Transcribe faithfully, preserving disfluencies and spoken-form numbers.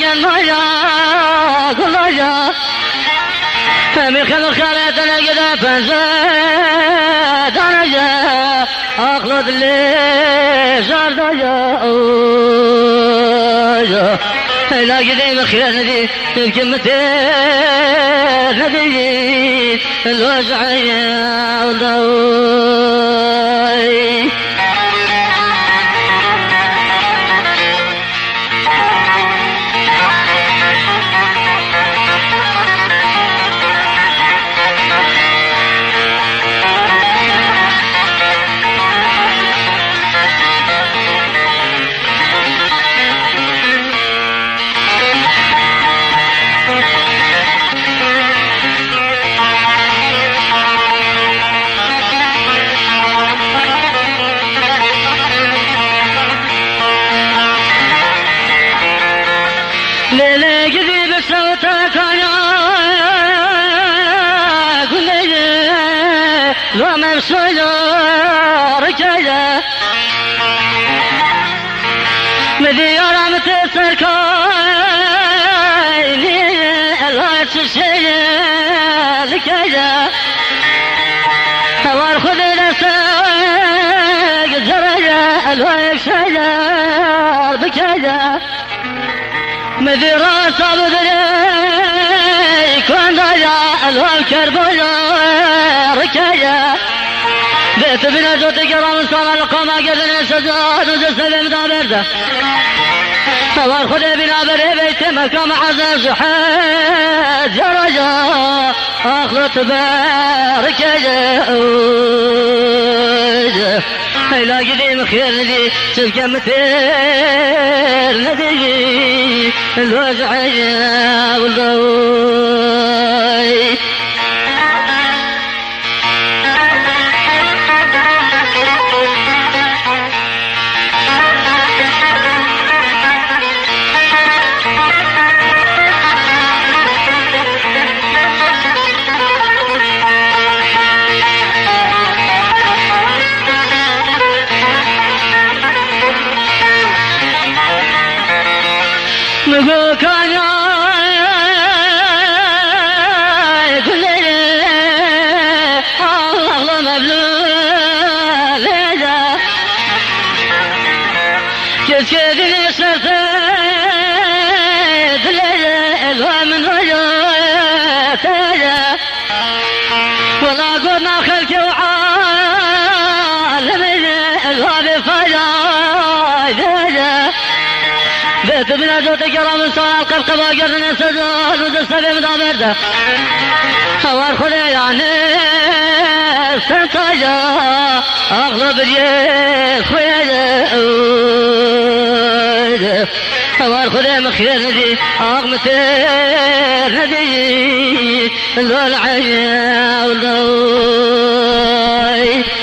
Gel maya, gulaya. Hemî xelq xeletine gide pence dane ye. Aqlo dilê jardaya. Heyla gideyim xêr nedî, mümkün mi têr nedî. Lojaya. Lêlê gidî bi sewta kaya guleyê, lo mevsoya rikeye. Mi diyara mi tê serkaynî, elay çi şeyê dikeye. Hewar Xwedê destek cereye, elay şeyler bikeye. Mi dî rasta bi dirê kanda ya, elwa kerboya rikeye. Bê tu bîna cotê geran sana li qama gerdinê sezan û cesevê min da berde. Hewar Xwedê bîna berê beytê mekam ezem ji hez ya raja. Axlo tu berkeye. Heyla gidî min xêr nedî, çimke min têr nedî. Lojaya wilo. Gokana gulê, Allah lo mevlû lêde. Keşke dilê şerte dilê, elwa min raya teye. Wela gona xelkê û alemê ye, elwa bê fayda ye. Bê tu bîna cotê geran min sana qebqeba gerdinê sezan û destevê min da berde. Hewar Xwedê ya ne sentaya, axlo biriyê xwê ye. Hewar Xwedê min xêr nedî, ax min têr nedî. Lol eya wilo.